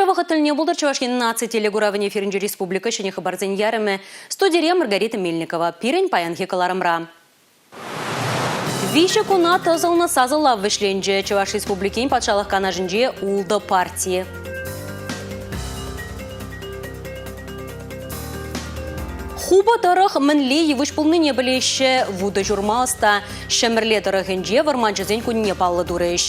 Ырӑ вӑхӑт тӗлне пултӑр Чӑваш Ен наци телекуравӗн эфирӗнче республика ҫӗнӗ хыпарсен ярӑмӗ. Студире Маргарита Мельникова. Пирӗн паянхи кӑларӑмра. Виҫӗ куна тӑсӑлнӑ сасӑлав вӗҫленчӗ. Чӑваш Республикин Патшалӑх Канашӗнче ултӑ парти. Хупӑ тӑрӑх мӗнле йывӑҫ пулнине пӗлеҫҫӗ. Вутӑ ҫурма ӑста. Ҫӗмӗрле тӑрӑхӗнче вӑрманҫӑсен кунне паллӑ турӗҫ.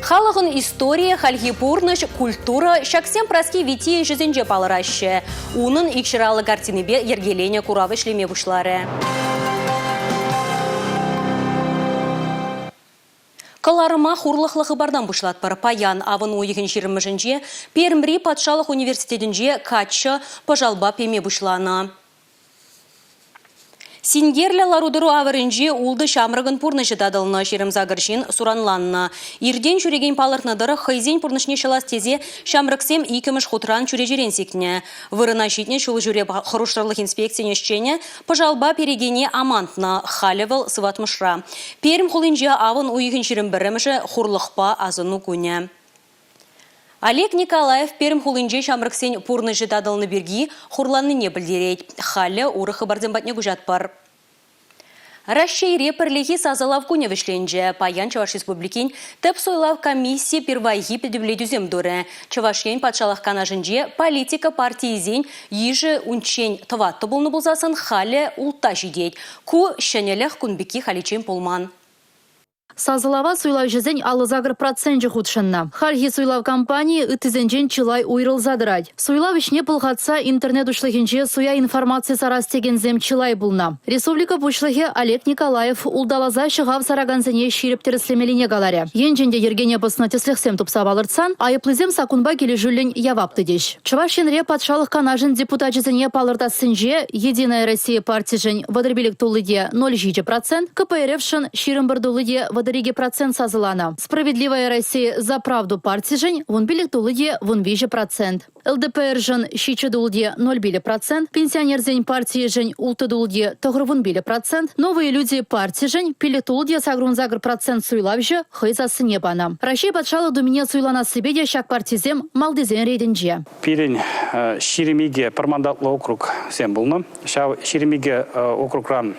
Халӑхӑн историйӗ, хальхи пурнӑҫ, культура ҫаксем Праски Витти ӗҫӗсенче палӑраҫҫӗ. Унӑн икҫӗраллӑ картинипе йӗркеленӗ курав ӗҫлеме пуҫларӗ. Кӑларӑма хурлӑхлӑ хыпартан пуҫлатпӑр. Паян авӑн уйӑхӗн ҫирӗммӗшӗнче Пермьри патшалӑх университетӗнче каччӑ пӑшалпа пеме пуҫланӑ. Синкерлӗ лару-тӑру авӑрӗнче ултӑ ҫамрӑкӑн пурнӑҫӗ татӑлнӑ, 28 ҫын суранланнӑ. Иртен ҫӳрекен палӑртнӑ тӑрӑх, хӑйсен пурнӑҫне ҫӑлас тесе ҫамрӑксем иккӗмӗш хутран чӳречерен сикнӗ. Вырӑна ҫитнӗ ҫул ҫӳрев хӑрушсӑрлӑх инспекцийӗн ӗҫченӗ пӑшалпа перекене амантнӑ. Халӗ вӑл сыватмӑшра. Пермь хулинче авӑн уйӑхӗн 21-мӗшӗ хурлӑхпа асӑну кунӗ. Олег Николаев Пермь хулинче ҫамрӑксен пурнӑҫӗ татӑлнӑ пирки хурланнине пӗлтерет. Халӗ урӑх хыпарсем патне куҫатпӑр. Раҫҫейре пӗрлехи сасӑлав кунӗ вӗҫленчӗ. Паян Чӑваш Республикин Тӗп суйлав комиссийӗ пирвайхи пӗтӗмлетӳсем турӗ. Чӑваш Ен Патшалӑх Канашӗнче политика партийӗсен йышӗ унччен тӑваттӑ пулнӑ пулсассӑн халӗ ултта ҫитет. Ку ҫӗнӗлӗх кун пекки халиччен пулман. Сасӑлава суйлавҫӑсен 58 проценчӗ хутшӑннӑ. Хальхи суйлав кампанийӗ ыттисенчен чылай уйрӑлса тӑрать. Суйлав ӗҫне пӑлхатса интернет уҫлӑхӗнче суя информаци сарас текенсем чылай пулнӑ. Республика Пуҫлӑхӗ Олег Николаев улталаса ҫӑхав саракансене ҫирӗп тӗрӗслемеллине каларӗ. Енчен те йӗркене пӑснӑ тӗслӗхсем тупса палӑртсан айӑплисем саккунпа килӗшӳллӗн явап тытӗҫ. Чӑваш Енре Патшалӑх Канашӗн депутачӗсене палӑртассинче Единая Россия партишӗн 35 тулли те 0,7 процент, КПРФшӑн 21 тулли те 32 процент сасӑланӑ. Справедливая Россия за правду партишӗн 15 тулли те 13 процент. ЛДПРшӑн 7 тулли те 0,5 процент, пенсионерсен партийӗшӗн 6 тулли те 95 процент, Новые люди партишӗн 5 тулли те 88 процент суйлавҫӑ хӑй сассине панӑ. Раҫҫей Патшалӑх Думине суйланассипе те ҫак партисем малтисен ретӗнче. Пирӗн 22 пӗр мандатлӑ округсем пулнӑ. Ҫав 22 округран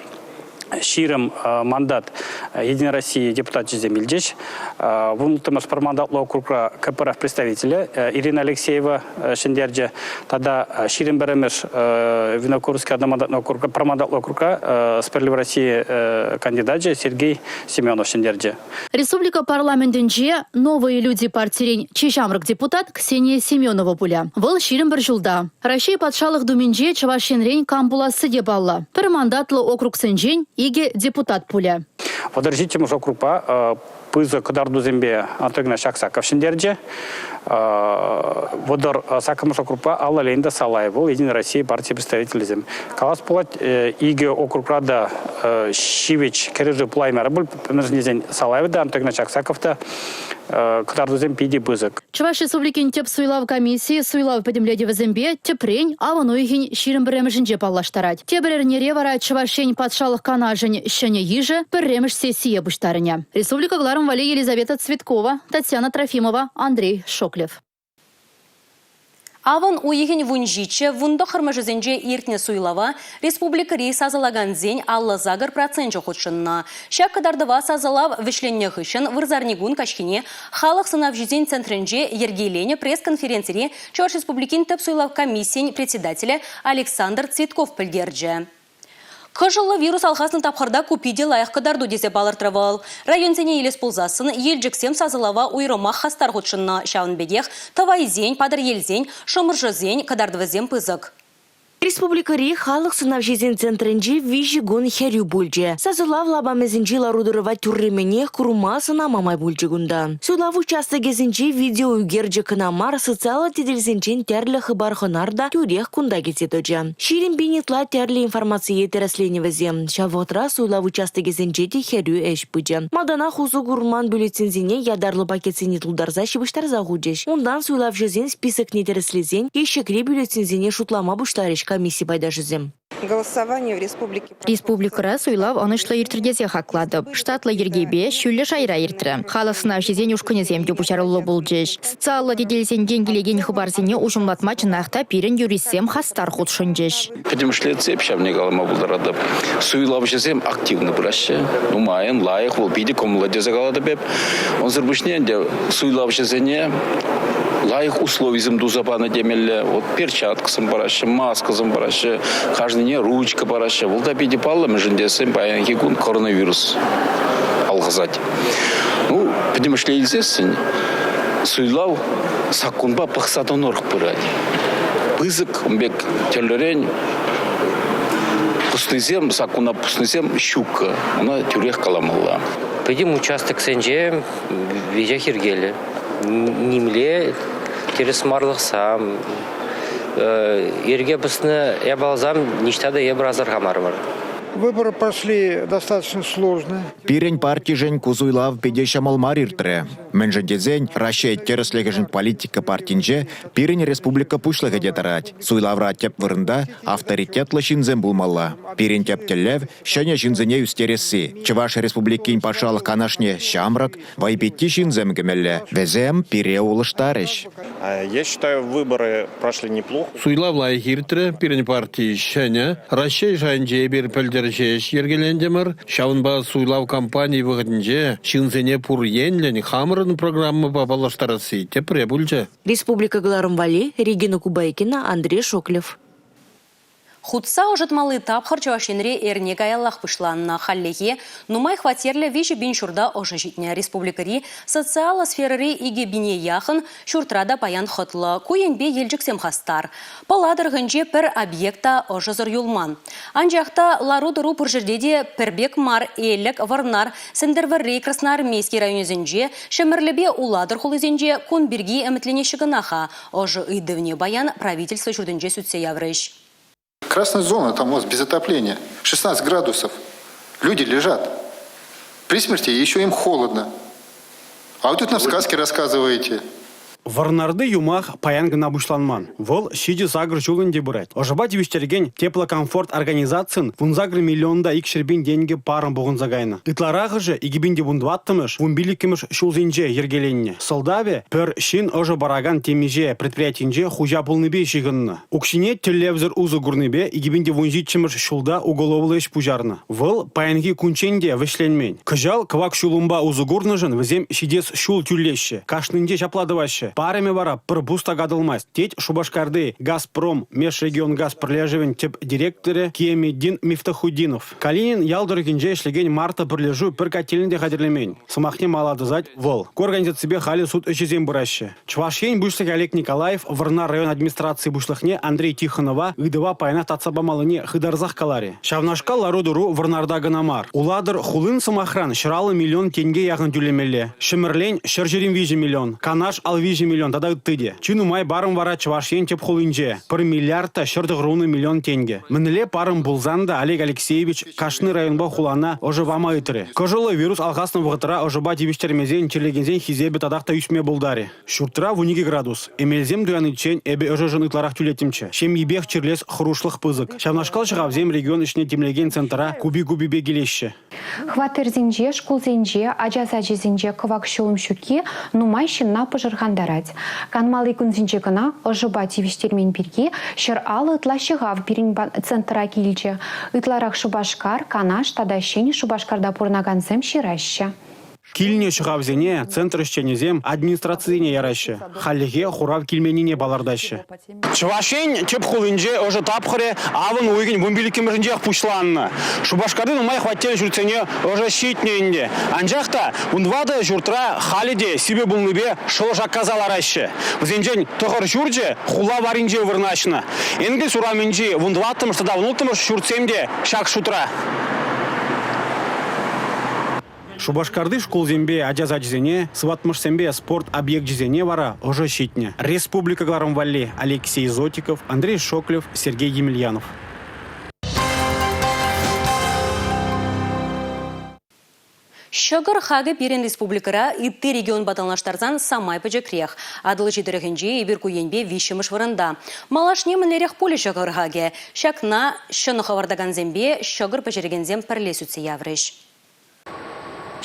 20 мандат Единая Россия депутачӗсем илчӗҫ. Вунтӑмӗш пӗр мандатлӑ округра КПРФ представителӗ Ирина Алексеева ҫӗнтерчӗ. Тата 21-мӗш Винокуровский одномандатный округра, пӗр мандатлӑ округра Справедливая Россия кандидачӗ Сергей Семенов ҫӗнтерчӗ. Республика парламентӗнче «Новые люди» партирен чи ҫамрӑк депутат Ксения Семенова пулӗ. Вӑл 21 ҫулта. Раҫҫей Патшалӑх Думинче Чӑваш Енрен кам пуласси те паллӑ. Пӗр мандатлӑ округсенчен икӗ депутат пулӗ. 37-мӗш округпа пысӑк кӑтартусемпе Анатолий Игнатьевич Аксаков ҫӗнтерчӗ. Вӑтӑр саккӑрмӗш округпа Алла Леонида Салаева, вӑл Единая Россия парти представителӗсем. Калас пулать, икӗ округра та ҫивӗч кӗрешӳ пулаймарӗ пуль, мӗншӗн тесен Салаева та, Антон Игнатьевич Аксаков та кӑтартусем питӗ пысӑк. Чӑваш Республикин тӗп суйлав комиссийӗ суйлав пӗтӗмлетӗвӗсемпе тӗпрен авӑн уйӑхӗн 21-мӗшӗнче паллаштарать. Тепӗр эрнере вара Чӑваш Ен Патшалӑх Канашӗн ҫӗнӗ йышӗ пӗрремӗш сессие пуҫтарӑнӗ. Республика кӑларӑм валли Елизавета Цветкова, Татьяна Трофимова, Андрей Шоклев. Авӑн уйӑхӗн 17 вунтӑххӑрмӗшӗсенче иртнӗ суйлава республикӑри сасӑлакансен 58 проценчӗ хутшӑннӑ. Ҫак кӑтартӑва сасӑлав вӗҫленнӗ хыҫҫӑн вырсарникун каҫхине халӑх сӑнавҫисен центрӗнче йӗркеленӗ пресс-конференцире Чӑваш Республикин тӗп суйлав комиссийӗн председателӗ Александр Цветков пӗлтерчӗ. Кӑшӑллӑ вирус алхаснӑ тапхӑрта ку питӗ лайӑх кӑтарту тесе палӑртрӗ вӑл. Районсене илес пулсассӑн Елчӗксем сасӑлава уйрӑмах хастар хутшӑннӑ. Ҫавӑн пекех Тӑвайсен, Патӑрьелсен, Шӑмӑршӑсен кӑтартӑвӗсем пысӑк. Республикӑри халӑх сӑнавҫисен центрӗнче виҫӗ кун хӗрӳ пулчӗ. Сасӑлав лапамӗсенчи лару-тӑрӑва тӳрремӗнех курма сӑнама май пулчӗ кунта. Суйлав участокӗсенче видеоӳкерчӗк кӑна мар, социаллӑ тетелсенчен тӗрлӗ хыпар-хӑнар та тӳрех кунта килсе тӑчӗ. 20 пин ытла тӗрлӗ информацие тӗрӗсленӗ вӗсем. Ҫав вӑхӑтра суйлав участокӗсенче те хӗрӳ ӗҫ пычӗ. Малтанах усӑ курман бюллетеньсене ятарлӑ пакетсене тултарса ҫыпӑҫтарса хучӗҫ. Унтан суйлавҫӑсен списокне тӗрӗслесен ещӗкри бюллетеньсене шутлама пуҫларӗҫ комисси пайташӗсем. Голосование в республике Республикӑра суйлав ӑнӑҫлӑ иртрӗ тесе хаклатӑп. Штатлӑ йӗркепе ҫӳллӗ шайра иртрӗ. Халӑх сӑнавҫисен ушкӑнӗсем те пуҫаруллӑ пулчӗҫ. Социаллӑ тетелсенчен килекен хыпарсене уҫӑмлатма чӑнах та пирӗн юристсем хастар хутшӑнчӗҫ. Пӗтӗмӗшле цепь ҫавне калама пултаратӑп. Суйлавҫӑсем активно пыраҫҫӗ. Нумайӑн, лайӑх, вӑл питӗ кӑмӑллӑ тесе калатӑп эп. Унсӑр пуҫне ӗнтӗ суйлавҫӑсене лайӑх условисем туса панӑ темелле. Вот перчаткӑсем параҫҫӗ, маскӑсем параҫҫӗ, кашнине ручка параҫҫӗ. Вӑл та питӗ паллӑ, мӗншӗн тесен паянхи кун коронавирус алхасать. Ну, пӗтӗмӗшле илсессӗн суйлав саккунпа пӑхса тӑнӑрах пырать. Пысӑк ун пек тӗрлӗрен пуснисем, саккуна пуснисем ҫуккӑ. Ӑна тӳрех каламалла. Пӗтӗм участоксенче веҫех йӗркеллӗ. Нимле тӗрӗсмарлӑхсам, йӗрке пӑснӑ япаласам ниҫта та эпир асӑрхамарӑмӑр. Выборы прошли достаточно сложно. Пирӗн партишӗн ку суйлав питӗ ҫӑмӑл мар иртрӗ. Мӗншӗн тесен Раҫҫей тӗрӗслӗхӗшӗн политика партинче пирӗн республика Пуҫлӑхӗ те тӑрать. Суйлавра тӗп вырӑнта авторитетлӑ ҫынсем пулмалла. Пирӗн тӗп тӗллев ҫӗнӗ ҫынсене ӳстересси. Чӑваш Республикин Патшалӑх Канашне ҫамрӑк, вӑйпитти ҫынсем кӗмелле. Вӗсем пире улӑштарӗҫ. Я считаю, выборы прошли неплохо. Суйлав лайӑх иртрӗ. Пирӗн парти ҫӗнӗ. Раҫҫей шайӗнче эпир пӗлтӗр ҫеҫ йӗркелентӗмӗр. Ҫавӑнпа суйлав кампанийӗ вӑхӑтӗнче ҫынсене пур енлӗн хамӑрӑн программӑпа паллаштарасси тӗпре пулчӗ. Республика кӑларӑм валли Регина Кубайкина, Андрей Шоклев. Хутса ӑшӑтмалли тапхӑр Чӑваш Енре эрне каяллах пуҫланнӑ. Хальлӗхе нумай хваттерлӗ 3000 ҫурта ӑшӑ ҫитнӗ. Республикӑри социаллӑ сферӑри 2000 яхӑн ҫуртра та паян хӑтлӑ. Ку енпе Елчӗксем хастар. Пӑла тӑрӑхӗнче пӗр объект та ӑшӑсӑр юлман. Анчах та лару-тӑру пур ҫӗрте те пӗр пек мар. Элӗк, Вӑрнар, Сӗнтӗрвӑрри, Красноармейски районӗсенче, Ҫӗмӗрлепе Улатӑр хулисенче кун пирки ӗмӗтленеҫҫӗ кӑна-ха. Ӑшӑ ыйтӑвне паян правительство ҫуртӗнче сӳтсе яврӗҫ. Красная зона, там у вас без отопления, 16 градусов. Люди лежат. При смерти еще им холодно. А вы тут нам сказки рассказываете. Вӑрнарти юмах паян кӑна пуҫланман. Вӑл 7-8 ҫул ӗнтӗ пырать. Ӑшӑпа тивӗҫтерекен теплокомфорт организацин 18 миллион та 200 пин тенкӗ парӑм пухӑнса кайнӑ. Ытларахӑшӗ 2014-мӗш, 15-мӗш ҫулсенче йӗркеленнӗ. Сӑлтавӗ пӗр ҫын ӑшӑ паракан темиҫе предприятинче хуҫа пулнипе ҫыхӑннӑ. Укҫине тӗллевсӗр усӑ курнипе 2017-мӗш ҫулта уголовлӑ ӗҫ пуҫарнӑ. Вӑл паянхи кунччен те вӗҫленмен. Кӑҫал кӑвак ҫулӑмпа усӑ курнӑшӑн вӗсем ҫитес ҫул тӳлеҫҫӗ. Кашнинче ҫапла тӑваҫҫӗ. Парӑмӗ вара пӗр пус та катӑлмасть, тет Шупашкарти «Газпром» межрегионгаз пӗрлешӗвӗн тӗп директорӗ Кияметдин Мифтахутдинов. Калинин ял тӑрӑхӗнче ӗҫлекен «Марта» пӗрлешӳ пӗр котельнӑй те хатӗрлемен. Сӑмахне мала тӑсать вӑл. Ку организаципе халӗ суд ӗҫӗсем пыраҫҫӗ. Чӑваш Ен Пуҫлӑхӗ Олег Николаев Вӑрнар район администраци пуҫлӑхне Андрей Тихонова ыйтӑва паянах татса памаллине хытарсах каларӗ. Ҫавнашкал лару-тӑру Вӑрнарта кӑна мар. Улатӑр хулин, сӑмахран, 150 миллион тенке яхӑн тӳлемелле. Ҫӗмӗрлен 123 миллион, Канаш 53 миллион тата ытти те. Чи нумай парӑм вара Чӑваш Ен тӗп хулинче – 1 миллиард та 190 миллион тенкӗ. Мӗнле парӑм пулсан та Олег Алексеевич кашни районпа хулана ӑшӑ пама ыйтрӗ. Кӑшӑллӑ вирус алхаснӑ вӑхӑтра ӑшӑпа тивӗҫтермесен чирлекенсен хисепӗ татах та ӳсме пултарӗ. Ҫуртра 12 градус. Эмелсем туяниччен эпӗ ӑшӑшӑн ытларах тӳлеттӗмччӗ. Ҫемйипех чирлес хӑрушлӑх пысӑк. Ҫавнашкал ҫӑхавсем регион ӗҫне тимлекен центра купи-купипе килеҫҫӗ. Хваттерсенче, шкулсенче, ача сачӗсенче кӑвак ҫулӑм ҫукки нумай ҫынна пӑшӑрхантарать. Канмалли кунсенче кӑна ӑшӑпа тивӗҫтермен пирки 150 ытла ҫӑхав пирӗн центра килчӗ. Ытларах Шупашкар, Канаш тата Ҫӗнӗ Шупашкарта пурӑнакансем ҫыраҫҫӗ. Килнӗ ҫӑхавсене центр ӗҫченӗсем администрацисене яраҫҫӗ. Хальлӗхе хурав килменнине палӑртаҫҫӗ. Чӑваш Ен тӗп хулинче ӑшӑ тапхӑрӗ авӑн уйӑхӗн 15-мӗшӗнчех пуҫланнӑ. Шупашкарти нумай хваттер ҫуртсене ӑшӑ ҫитнӗ ӗнтӗ. Анчах та 14 ҫуртра халӗ те сивӗ пулнипе шӑл шаккаса лараҫҫӗ. Вӗсенчен тӑхӑр ҫурчӗ хула варринче вырнаҫнӑ. Энгельс урамӗнчи 14-мӗш тата 16-мӗш ҫуртсем те ҫак шутра. Шупашкарти шкулсемпе ача сачӗсене, сыватмӑшсемпе спорт объекчӗсене вара ӑшӑ ҫитнӗ. Республика кӑларӑм валли Алексей Зотиков, Андрей Шоклев, Сергей Емельянов. Ҫӑкӑр хакӗ пирӗн республикӑра ытти регионпа танлаштарсан самай пӗчӗкрех. Атӑлҫи тӑрӑхӗнче эпир ку енпе виҫҫӗмӗш вырӑнта. Малашне мӗнлерех пулӗ ҫӑкӑр хакӗ? Ҫакна ҫӑнӑх хӑвартакансемпе ҫӑкӑр пӗҫерекенсем пӗрле сӳтсе яврӗҫ.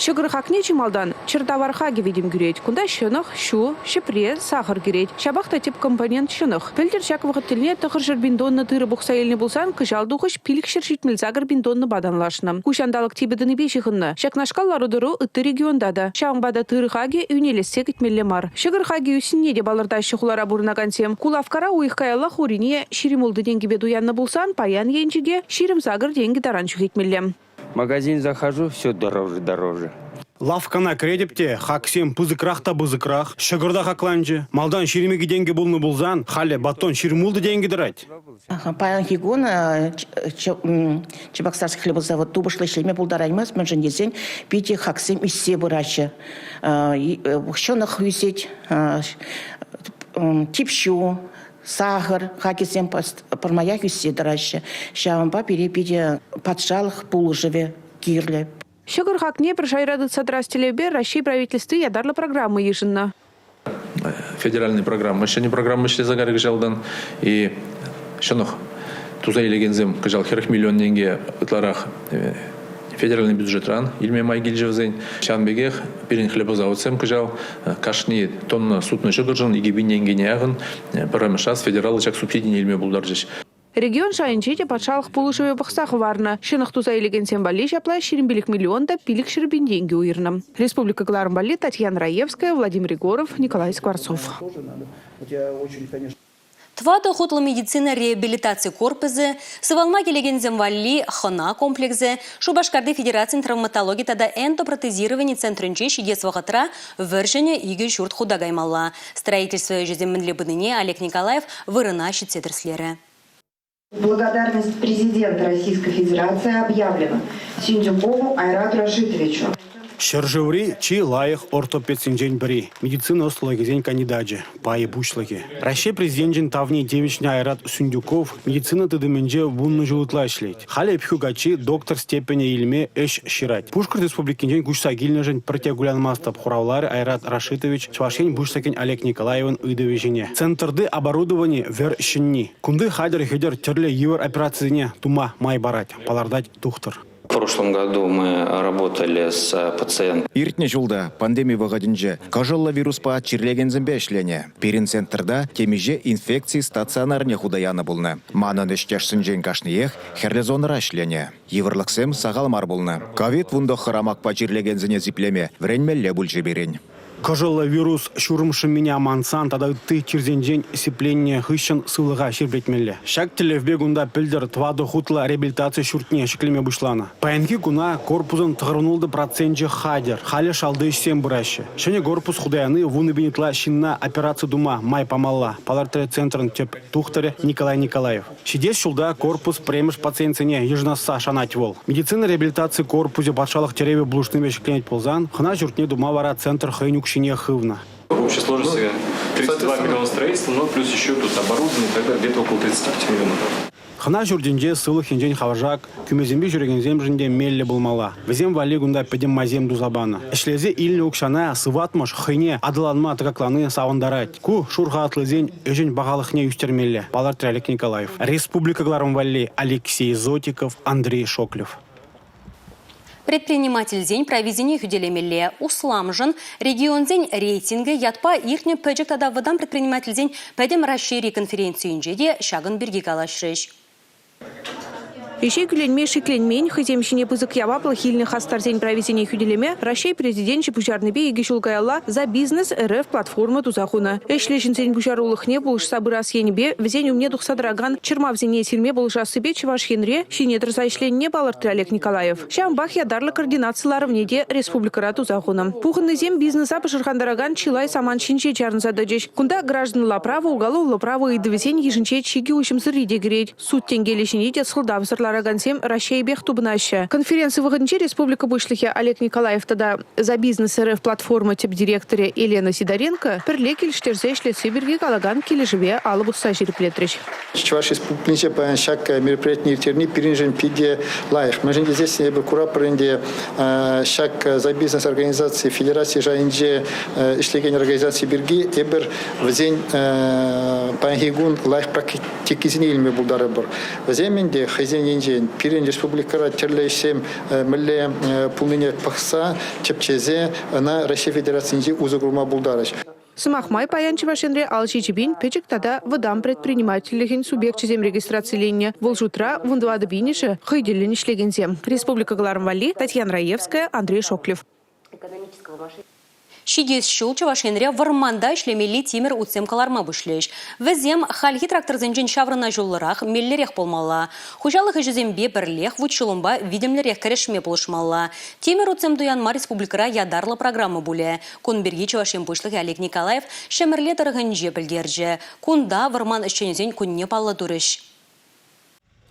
Ҫӑкӑр хакне чи малтан чӗр тавар хакӗ витӗм кӳрет. Кунта ҫӑнӑх, ҫу, ҫӗпре, сахӑр кӗрет. Ҫапах та тӗп компонент ҫӑнӑх. Пӗлтӗр ҫак вӑхӑт тӗлне 900 пин тонна тырӑ пухса илнӗ пулсан кӑҫал тухӑҫ 578 пин тоннӑпа танлашнӑ. Ку ҫанталӑк типӗ тӑнипе ҫыхӑннӑ. Ҫакнашкал лару-тӑру ытти регионта та. Ҫавӑнпа та тырӑ хакӗ йӳнелессе кӗтмелле мар. Ҫӑкӑр хакӗ ӳснине те палӑртаҫҫӗ хулара пурӑнакансем. Ку лавккара уйӑх каяллах урине 26 тенкӗпе туяннӑ пулсан паян енчӗке 28 тенкӗ таран ҫӳхетмелле. Магазин захожу, все дороже, дороже. Лавккана кӗретӗп те хаксем пысӑкрах та пысӑкрах. Ҫӑкӑр та хакланчӗ. Малтан 22 тенкӗ пулнӑ пулсан, халӗ батон 26 тенкӗ тӑрать. Паянхи кун Чебоксарский хлебозавод тупӑшлӑ ӗҫлеме пултараймасть, мӗншӗн тесен питӗ хаксем ӳссе пыраҫҫӗ. Ҫӑнӑх ӳсет, тип ҫу, сахӑр хакӗсем пӗрмаях ӳссе тӑраҫҫӗ. Ҫавӑнпа пире питӗ патшалӑх пулӑшӑвӗ кирлӗ. Ҫӑкӑр хакне пӗр шайра тытса тӑрас тӗллевпе Раҫҫей Правительстви ятарлӑ программа йышӑннӑ. Федеральный программа, ҫӗнӗ программа ӗҫлесе карӗ кӑҫалтан. И ҫӑнӑх туса илекенсем кӑҫал 40 миллион тенке ытларах федеральный бюджетран илме май килчӗ вӗсен. Ҫавӑн пекех пирӗн хлебозаводсем кӑҫал кашни тонна сутнӑ ҫӑкӑршӑн 2000 тенкӗне яхӑн пӗрремӗш раз федераллӑ ҫак субсидине илме пултарчӗҫ. Регион шайӗнче те патшалӑх пулӑшӑвӗ пӑхса хӑварнӑ. Ҫӑнӑх туса илекенсем валли ҫапла 25 миллион та 500 пин тенкӗ уйӑрнӑ. Республика кӑларӑм валли Татьяна Раевская, Владимир Егоров, Николай Скворцов. Тӑватӑ хутлӑ медицина реабилитаци корпусӗ, сывалма килекенсем валли хӑна комплексӗ, Шупашкарти федерацин травматологи тата эндопротезировани центрӗнче ҫитес вӑхӑтра вӗр-ҫӗнӗ икӗ ҫурт хута каймалла. Строительство ӗҫӗсем мӗнле пынине Олег Николаев вырӑна ҫитсе тӗрӗслерӗ. Благодарность президента Российской Федерации объявлена Синдюкову Айрату Рашитовичу. Ҫӗршыври чи лайӑх ортопедсенчен пӗри, медицина ӑслӑлӑхӗсен кандидачӗ, пай пуҫлӑхӗ. Раҫҫей Президенчӗн тавне тивӗҫнӗ Айрат Сюндюков медицина тытӑмӗнче вуннӑ ҫул ытла ӗҫлет. Халӗ Ӗпхӳ каччи доктор степенӗ илме ӗҫ ҫырать. Пушкӑрт Республикинчен куҫса килнӗшӗн пӗртте кулянмастӑп, хуравларӗ Айрат Рашитович Чӑваш Ен Пуҫлӑхӗн Олег Николаевӑн ыйтӑвӗ ҫине. Центрти оборудовани вӗр ҫӗнни. Кунти хатӗр-хӗтӗр тӗрлӗ йывӑр операцисене тума май парать, палӑртать тухтӑр. В прошлом году мы работали с пациентами. Иртнӗ ҫулта пандеми вӑхӑтӗнче кӑшӑллӑ вируспа чирлекенсемпе ӗҫленӗ. Пирӗн центрта темиҫе инфекци стационарне хута янӑ пулнӑ. Манӑн ӗҫтешсенчен кашниех хӗрлӗ зонӑра ӗҫленӗ. Йывӑрлӑхсем сахал мар пулнӑ. Ковид-19 амакпа чирлекенсене сиплеме вӗренмелле пулчӗ пирӗн. Кӑшӑллӑ вирус ҫурӑм шӑммине амантсан тата ытти чирсенчен сипленнӗ хыҫҫӑн сывлӑха ҫирӗплетмелле. Ҫак тӗллевпе кунта пӗлтӗр тӑватӑ хутлӑ реабилитаци ҫуртне ҫӗклеме пуҫланӑ. Паянхи куна корпусӑн 96 проценчӗ хатӗр. Халӗ шалти ӗҫсем пыраҫҫӗ. Ҫӗнӗ корпус хута яни 10 000 ытла ҫынна операци тума май памалла, палӑртрӗ центрӑн тӗп тухтӑрӗ Николай Николаев. Ҫитес ҫулта корпус пӗрремӗш пациентсене йышӑнасса шанать вӑл. Медицина реабилитаци корпусӗ патшалӑх тӗревӗ пулӑшнипе ҫӗкленет пулсан, хӑна ҫуртне тума вара центр хӑйӗн укҫине хывнӑ. В общей сложности 32 миллиона строительства, но плюс еще тут оборудование и так далее, где-то около 35 миллионов. Хӑна ҫуртӗнче сывлӑх енчен хавшак, кӳмесемпе ҫӳрекенсемшӗн те меллӗ пулмалла. Вӗсем валли кунта пӗтӗм майсем туса панӑ. Ӗҫлесе илнӗ укҫана сыватмӑш хӑйне аталанма тӑкаклани савӑнтарать. Ку шур халатлисен ӗҫӗн пахалӑхне ӳстермелле, палӑртрӗ Олег Николаев. Республика кӑларӑм валли Алексей Зотиков, Андрей Шоклев. Предпринимательсен прависене хӳтӗлемелле. Усламшӑн регионсен рейтингӗ ятпа иртнӗ пӗчӗк тата вӑтам предпринимательсен Пӗтӗм Раҫҫейри конференцийӗнче те ҫакӑн пирки калаҫрӗҫ. Ӗҫе кӳленме шикленмен, хӑйсем ҫине пысӑк яваплӑх илнӗ хастарсен прависене хӳтӗлеме Раҫҫей Президенчӗ пуҫарнипе икӗ ҫул каялла «За бизнес РФ» платформа туса хунӑ. Ӗҫлӗ ҫынсен пуҫарулӑхне пулӑшса пырас енӗпе вӗсен умне тухса тӑракан чӑрмавсене сирме пулӑшассипе Чӑваш Енре ҫине тӑрса ӗҫленине палӑртрӗ Олег Николаев. Ҫавӑнпах ятарлӑ координаци ларӑвне те республикӑра туса хунӑ. Пухӑннисем бизнеса пӑшӑрхантаракан чылай самант ҫинче чарӑнса тӑчӗҫ. Кунта гражданла право, уголовлӑ право ыйтӑвӗсен йышӗнче чикӗ уҫӑмсӑрри те кӗрет. Суд тенкелӗ ҫине те сӑлтавсӑр лартать. кӑларакансем Раҫҫейӗпех тупӑнаҫҫӗ. Конференци вӑхӑтӗнче республика Пуҫлӑхӗ Олег Николаев тата «За бизнес РФ» платформа тӗп директорӗ Елена Сидоренко пӗрле килӗштерсе ӗҫлесси пирки калакан килӗшӗве алӑ пусса ҫирӗплетрӗҫ. Чӑваш Республикинче паян ҫак мероприятине ирттерни пирӗншӗн питӗ лайӑх. Мӗншӗн тесессӗн эпир куратпӑр ӗнтӗ ҫак «За бизнес» организаци федераци шайӗнче ӗҫлекен организаци пирки эпир вӗсен паянхи кун лайӑх практикисене илме пултарӑпӑр. Вӗсем ӗнтӗ хӑйсен енчен пирӗн республикӑра тӗрлӗ ӗҫсем мӗнле пулнине пӑхса, тӗпчесе ӑна Раҫҫей Федерацийӗнче усӑ курма пултарӗҫ. Сӑмах май, паян Чӑваш Енре ал 7 пин пӗчӗк тата вӑтам предпринимательлӗхӗн субъекчӗсем регистрациленнӗ. Вӑл шутра 14 пинӗшӗ хӑй тӗллӗн ӗҫлекенсем. Республика кӑларӑм валли Татьяна Раевская, Андрей Шоклев. Ҫитес ҫул Чӑваш Енре вӑрманта ӗҫлемелли тимӗр утсем кӑларма пуҫлӗҫ. Вӗсем хальхи тракторсенчен ҫаврӑнӑҫуллӑрах, меллӗрех пулмалла. Хуҫалӑх ӗҫӗсемпе пӗрлех вут-ҫулӑмпа витӗмлӗрех кӗрешме пулӑшмалла. Тимӗр утсем туянма республикӑра ятарлӑ программа пулӗ. Кун пирки Чӑваш Ен Пуҫлӑхӗ Олег Николаев Ҫӗмӗрле тӑрӑхӗнче пӗлтерчӗ. Кунта вӑрман ӗҫченӗсен кунне паллӑ турӗҫ.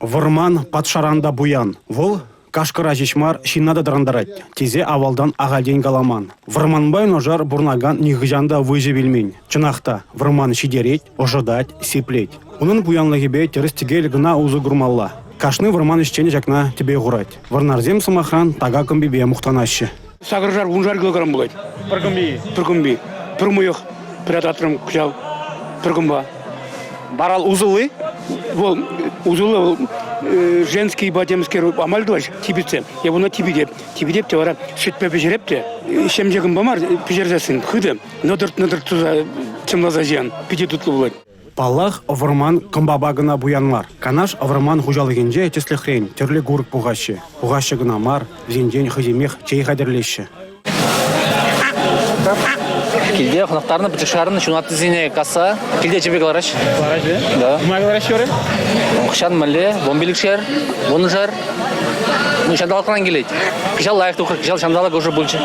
Вӑрман патшаран та пуян. Вӑл кашкӑра ҫеҫ мар, ҫынна та тӑрантарать, тесе авалтан ахальтен каламан. Вӑрманпа юнашар пурӑнакан нихӑҫан та выҫӑ вилмен. Чӑнах та, вӑрман ҫитерет, ӑшӑтать, сиплет. Унӑн пуянлӑхӗпе тӗрӗс-тӗкел кӑна усӑ курмалла. Кашни вӑрман ӗҫченӗ ҫакна тӗпе хурать. Вӑрнарсем, сӑмахран, така кӑмпипе мухтанаҫҫӗ. Сакӑршар, вуншар килограмм пулать. Пӗр кӑмпи? Пӗр кӑмпи. Пӗр мӑйӑх пӗр татрӑм кӑҫал пӗр кӑмпа. Барал усӑлли? Вӑл усӑллӑ вӑл женский темскер амаль тӑваҫ типӗтсе. Я вуна типӗтеп. Типӗтеп те вара сӗтпе пӗҫереп те. Ҫемҫе кӑмпа мар пӗҫерсессӗн хытӑ нӑтӑрт-нӑтӑрт туса чӑмласа ҫиен. Питӗ тутлӑ пулать. Паллах, вӑрман кӑмпапа кӑна пуян мар. Канаш вӑрман хуҫалӑхӗнче, тӗслӗхрен, тӗрлӗ курӑк пухаҫҫӗ. Пухаҫҫӗ кӑна мар, вӗсенчен хӑйсемех чей хатӗрлеҫҫӗ. Килте хӑнӑхтарнӑ пӗчӗк шарӑн ҫунаттисене касса килте чӗпе кӑлараҫ. Кӑлараҫ-и? Да. Нумай кӑлараҫ вара? Хӑҫан мӗнле, вунпилӗкшер, вуннӑшер. Ну, ҫанталӑкран килет. Кӑҫал лайӑх тухрӗ, кӑҫал ҫанталӑк ӑшӑ пулчӗ.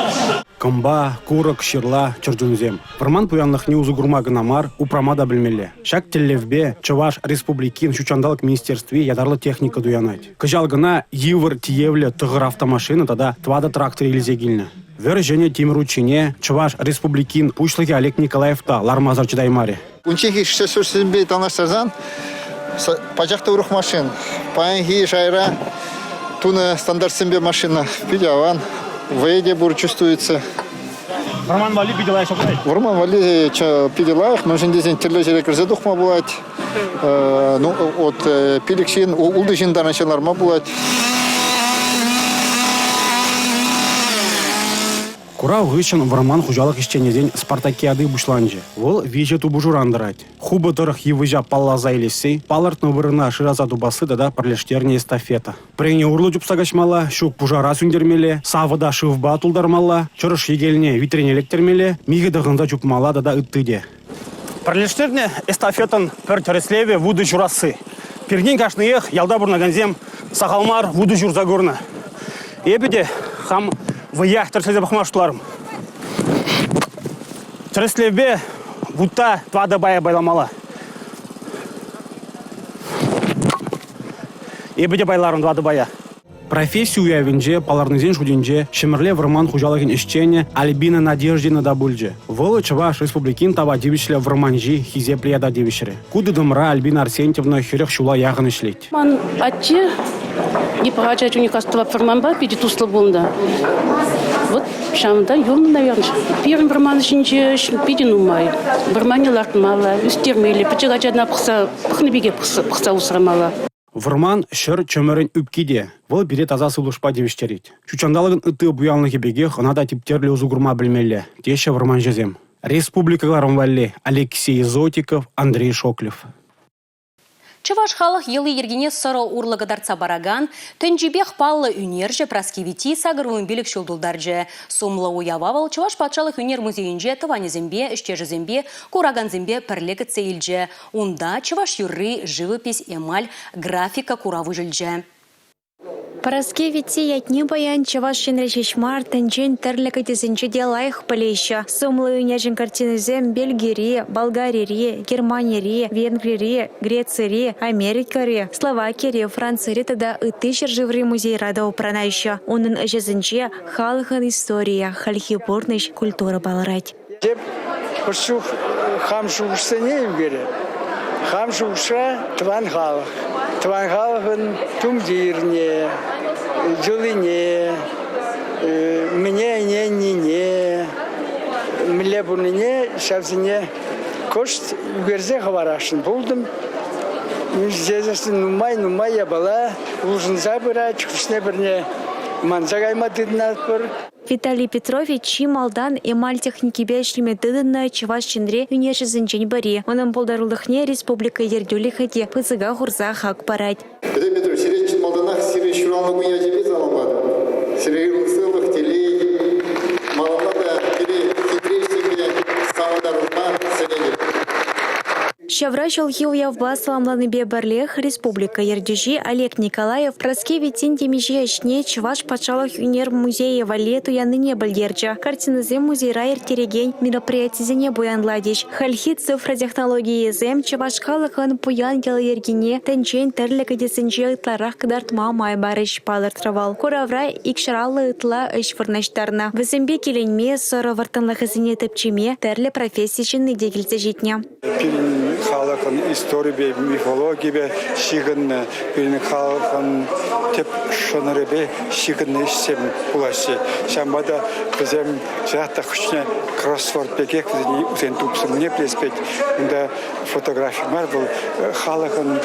Кӑмпа, курӑк, ҫырла, чӗрчунсем. Вӑрман пуянлӑхне усӑ курма кӑна мар, упрама та пӗлмелле. Ҫак тӗллевпе Чӑваш Республикин ҫут ҫанталӑк министерстви ятарлӑ техника туянать. Кӑҫал кӑна йывӑр тиевлӗ тӑхӑр автомашина тата тӑватӑ трактор илсе килнӗ. Вӗр ҫӗнӗ тимӗр утҫине Чӑваш Республикин Пуҫлӑхӗ Олег Николаев та лармасӑр чӑтаймарӗ. Унчченхи шоферсемпе танлаштарсан пачах та урӑх машин. Паянхи шайра тунӑ стандартсемпе машина питӗ аван. Вӑйӗ те пур чувствуется. Вӑрман валли питӗ лайӑх шутлать. Вӑрман валли питӗ лайӑх, мӗншӗн тесен тӗрлӗ ҫӗре кӗрсе тухма пулать. Ну, от пилӗк ҫын, ултӑ ҫын таран ҫын ларма пулать. Курав хыҫҫӑн вӑрман хуҫалӑх ӗҫченӗсен спартакиади пуҫланчӗ. Вӑл виҫӗ тупӑшуран тӑрать. Хупӑ тӑрӑх йывӑҫа палласа илесси, палӑртнӑ вырӑна шыраса тупасси тата пӗрлештернӗ эстафета. Пӗрене урлӑ чупса каҫмалла, ҫук пушара сӳнтермелле, савӑта шывпа тултармалла, чӑрӑш йӗкелне витрене лектермелле, михӗ тӑхӑнса чупмалла тата ытти те. Пӗрлештернӗ эстафетӑн пӗр тӗрӗслевӗ вутӑ ҫурасси. Пиртен кашниех ялта пурӑнакансем сахал мар вутӑ ҫурса курнӑ. Эпӗ те хам вӑя тӗрӗслесе пӑхма шутларӑм. Тӗрӗслевпе вутта тӑватӑ пая пайламалла. Эпӗ те пайларӑм тӑватӑ пая. Професси уявӗнче палӑрнисен шутӗнче Ҫӗмӗрле вӑрман хуҫалӑхӗн ӗҫченӗ Альбина Надеждина та пулчӗ. Вӑл Чӑваш Республикин тава тивӗҫлӗ вӑрманҫи хисеплӗ ята тивӗҫрӗ. Ку тытӑмра Альбина Арсентьевна 40 ҫула яхӑн ӗҫлет. Ман атте ача чухне кастӑвап вӑрманпа питӗ туслӑ пулнӑ. Вот ҫавӑнтан юлнӑ, наверное. Пирӗн вӑрман ҫинче ӗҫ питӗ нумай. Вӑрманне лартмалла, ӳстермелле, пӗчӗк ачана пӑхса, пӑхнӑ пекех пӑхса усрамалла. Вӑрман ҫӗр чӑмӑрӗн ӳпки те. Вӑл пире таса сывлӑшпа тивӗҫтерет. Ҫут ҫанталӑкӑн ытти пуянлӑхӗ пекех ӑна та типтерлӗ усӑ курма пӗлмелле, теҫҫӗ вӑрманҫӑсем. Республика кӑларӑм валли Алексей Зотиков, Андрей Шоклев. Чӑваш халӑх йӑли-йӗркине сӑрӑ урлӑ кӑтартса паракан, тӗнчипех паллӑ ӳнерҫӗ Праски Витти 85 ҫул тултарчӗ. Сумлӑ уява вӑл Чӑваш патшалӑх ӳнер музейӗнче тӑванӗсемпе, ӗҫтешӗсемпе, куракансемпе пӗрле кӗтсе илчӗ. Унта чӑваш юрри, живопись, эмаль, графика курав уҫӑлчӗ. Пӑрӑски Витти ятне паян Чӑваш Енре ҫеҫ мар, тӗнчен тӗрлӗ кӗтесӗнче те лайӑх пӗлеҫҫӗ. Сумлӑ ӳнерҫӗн картинисем Бельгире, Болгарире, Германире, Венгрире, Грецире, Америкӑри, Словакире, Францире тата ытти ҫӗршыври музейра та упранаҫҫӗ. Унӑн ӗҫӗсенче халӑхӑн историйӗ, хальхи пурнӑҫ, культура палӑрать. Эп хӑш чух хам шухӑшсене ӳкереп. Хам шухӑшра тӑван халӑх. Тӑван халӑхӑн тумтирне, йӑлине, мӗне ӗненнине, мӗнле пурӑннине ҫавсене кӑшт ӳкерсе хӑварасшӑн пултӑм. Нумай-нумай япала улшӑнса пырать, хӑшне-пӗрне манса кайма тытӑнатпӑр. Виталий Петрович чи малтан эмаль техникипе ӗҫлеме тытӑннӑ Чӑваш Енри ӳнерҫӗсенчен пӗри. Унӑн пултарулӑхне республика ертӳлӗхӗ те пысӑка хурса хак парать. Виталий Петрович, сире чи малтанах сире ҫуралнӑ кун ячӗпе саламлатӑп. Сире ырлӑх-сывлӑх, телей, малалла та пире хитре ӗҫсемпе савӑнтарма сӗнетӗп. Ҫавра ҫулхи уявпа саламланипе пӗрлех республика ертӳҫи Олег Николаев Праски Виттин темиҫе ӗҫне Чӑваш патшалӑх ӳнер музейӗ валли туяннине пӗлтерчӗ. Картинӑсем музейра ирттерекен мероприятисене пуянлатӗҫ. Хальхи цифра технологийӗсем чӑваш халӑхӑн пуян йӑли-йӗркине тӗнчен тӗрлӗ кӗтесӗнче ытларах кӑтартма май парӗҫ, палӑртрӗ вӑл. Куравра 250 ытла ӗҫ вырнаҫтарнӑ. Вӗсемпе киленме, сӑрӑ вӑрттӑнлӑхӗсене тӗпчеме тӗрлӗ професси ҫынни те килсе ҫитнӗ. Пирӗн халӑхӑн историпе, мифологипе ҫыхӑннӑ, пирӗн халӑхӑн тӗп шӑнӑрӗпе ҫыхӑннӑ ӗҫсем пулаҫҫӗ. Ҫавӑнпа та вӗсем чӑнах та хӑшне кроссворд пекех вӗсен тупсӑмне пӗлес пек. Унта фотографи мар, вӑл халӑхӑн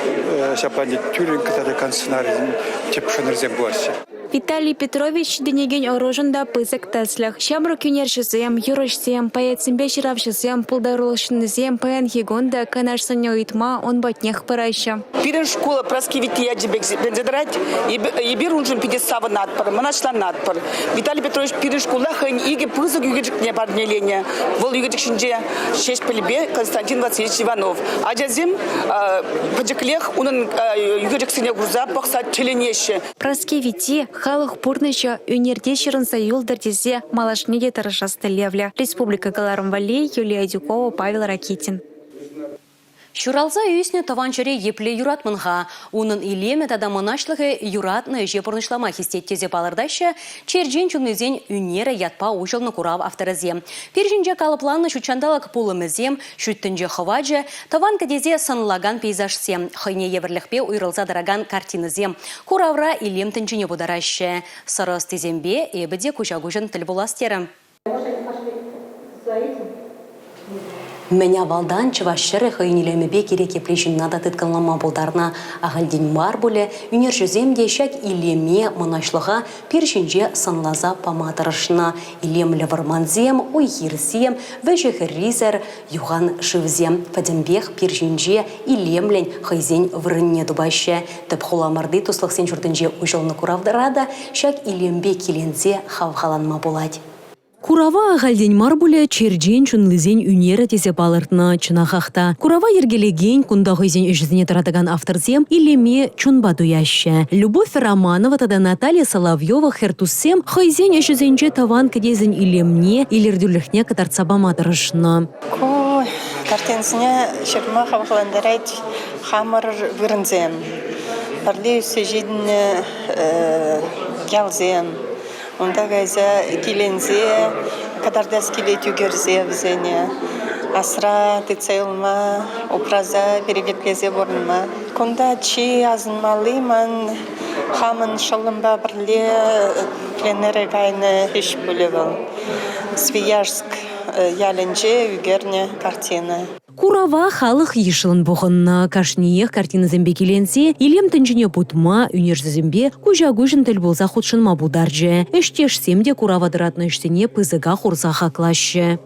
ҫапла тӳррӗн кӑтартакан сценарисен тӗп шӑнӑрӗсем пулаҫҫӗ. Виталий Петрович ҫитӗнекен ӑрушӑн та пысӑк тӗслӗх. Ҫамрӑк ӳнерҫӗсем, юрӑҫсем, поэтсемпе ҫыравҫӑсем, пултарулӑх ҫыннисем паянхи кун та канашсене ыйтма ун патнех пыраҫҫӗ. Пирӗн шкула Праски Витти ячӗпе хисепленсе тӑрать. Эпир уншӑн питӗ савӑнатпӑр, мӑнаҫланатпӑр. Виталий Петрович пирӗн шкулта хӑйӗн икӗ пысӑк ӳкерчӗкне парнеленӗ. Вӑл ӳкерчӗк ҫинче Ҫеҫпӗлпе Константин Васильевич Иванов. Ачасем пӗчӗклех унӑн ӳкерчӗксене курса пӑхса тӗлӗнеҫҫӗ. Праски Витти халӑх пурнӑҫӗ ӳнерте ҫырӑнса юлтӑр тесе малашне те тӑрӑшас тӗллевлӗ. Республика кӑларӑм валли Юлия Адюкова, Павел Ракитин. Ҫуралса ӳснӗ тӑван ҫӗре епле юратмӑн-ха? Унӑн илемӗ тата мӑнаҫлӑхӗ юратнӑ ӗҫе пурнӑҫлама хистет тесе палӑртаҫҫӗ черчен чуннисен ӳнерӗ ятпа уҫӑлнӑ курав авторӗсем. Пир ҫинче калӑпланнӑ ҫутҫанталӑк пулӑмӗсем, ҫут тӗнче хӑвачӗ, тӑван кӗтесе сӑнлакан пейзажсем, хӑйне евӗрлӗхпе уйрӑлса тӑракан картинӑсем куравра илем тӗнчине путараҫҫӗ. Сӑрӑ ӑстисемпе эпӗ те куҫа-куҫӑн тӗл пулас терӗм. Мӗн авалтан чӑваш ҫӗрӗ хӑйӗн илемӗпе кирек епле ҫынна та тыткӑнлама пултарнӑ. Ахальтен мар пулӗ, ӳнерҫӗсем те ҫак илеме, мӑнаҫлӑха пир ҫинче сӑнласа пама тӑрӑшнӑ. Илемлӗ вӑрмансем, уй-хирсем, вӗҫӗ-хӗррисӗр юхан шывсем пӗтӗмпех пир ҫинче илемлӗн хӑйсен вырӑнне тупаҫҫӗ. Тӗп хуламӑрти туслӑхсен ҫуртӗнче уҫӑлнӑ куравра та ҫак илемпе киленсе хавхаланма пулать. Курава ахальтен мар пулӗ черчен чунлисен ӳнерӗ тесе палӑртнӑ. Чӑнахах та, курава йӗркелекен, кунта хӑйсен ӗҫӗсене тӑратакан авторсем илеме чунпа туяҫҫӗ. Любовь Романова тата Наталья Соловьева хӗр-туссем хӑйсен ӗҫӗсенче тӑван кӗтесӗн илемне, илӗртӳлӗхне кӑтартса пама тӑрӑшнӑ. Ку картинӑсене ҫырма хавхалантарать хамӑр вырӑнсем. Пӗрле ӳссе ҫитӗннӗ ялсем. Унта кайса киленсе, кӑтартас килет ӳкерсе вӗсене. Асра тытса юлма, упраса, перекетлесе пурӑнма. Кунта чи асӑнмалли ман хамӑн шӑллӑмпа пӗрле пленэре кайнӑ ӗҫ пулӗ вӑл. Свияжск ялӗнче ӳкернӗ картина. Курава халӑх йышлӑн пухӑннӑ. Кашниех картинӑсемпе киленсе илем тӗнчине путма, ӳнерҫӗсемпе куҫа-куҫӑн тӗл пулса хутшӑнма пултарчӗ. Ӗҫтешсем те курава тӑратнӑ ӗҫсене пысӑка хурса хаклаҫҫӗ.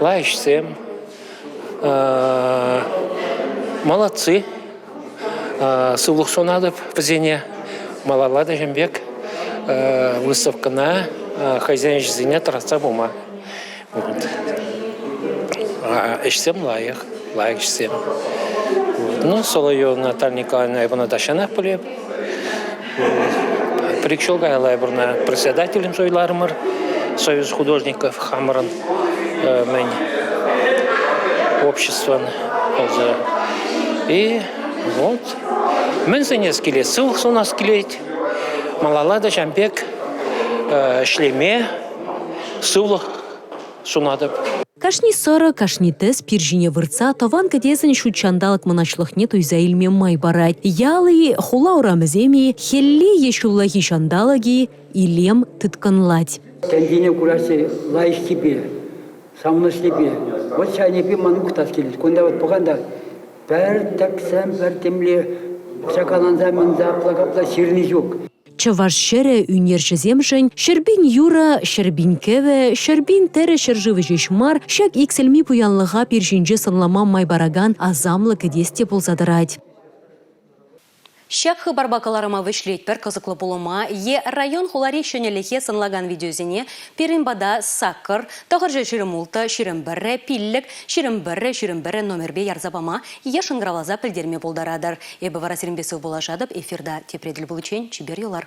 Лайӑхсем, молодцы, сывлӑх сунатӑп вӗсене. Малалла та ҫын пек выставкӑна хӑйсен ӗҫӗсене тӑратса пыма. Вот. Ӗҫсем лайӑх, лайӑх ӗҫсем. Ну, Соловьева Наталья Николаевна эп ӑна тахҫанах пӗлеп. Пӗр-ик ҫул каялла эпир ӑна председателем суйларӑмӑр. Союз художников хамӑрӑн мӗн обществӑн И вот мӗн сӗнес килет, сывлӑх сунас килет. Малалла та ҫам пек ӗҫлеме сывлӑх сунатӑп. Кашни сӑрӑ, кашни тӗс пир ҫине выртса тӑван кӗтесӗн ҫут ҫанталӑк мӑнаҫлӑхне туйса илме май парать. Ял-и, хула урамӗсем-и, хӗлле е ҫуллахи ҫанталӑк-и, илем тыткӑнлать. Тӗнчене курасси лайӑххипе, савӑнӑҫлипе. Вот ҫавнипе ман мухтас килет. Кунта вот пӑхан та пӗр тӗксӗм, пӗр темле чакаланса-мӗнсе апла-капла ҫырни ҫук. Чӑваш ҫӗрӗ ӳнерҫӗсемшӗн 100 000 юрӑ, 100 000 кӗвӗ, 100 000 тӗрӗ ҫӗршывӗ ҫеҫ мар, ҫак иксӗлми пуянлӑха пир ҫинче сӑнлама май паракан асамлӑ кӗтес те пулса тӑрать. Ҫак хыпарпа кӑларӑма вӗҫлетпӗр. Кӑсӑклӑ пулӑма е район-хулари ҫӗнӗлӗхе сӑнлакан видеосене пирӗн пата 8, 926, 21, 5, 21, 21 номерпе ярса пама е шӑнкӑравласа пӗлтерме пултаратӑр. Эпӗ вара сирӗнпе сывпуллашатӑп. Эфирта тепре тӗл пуличчен чипер юлар.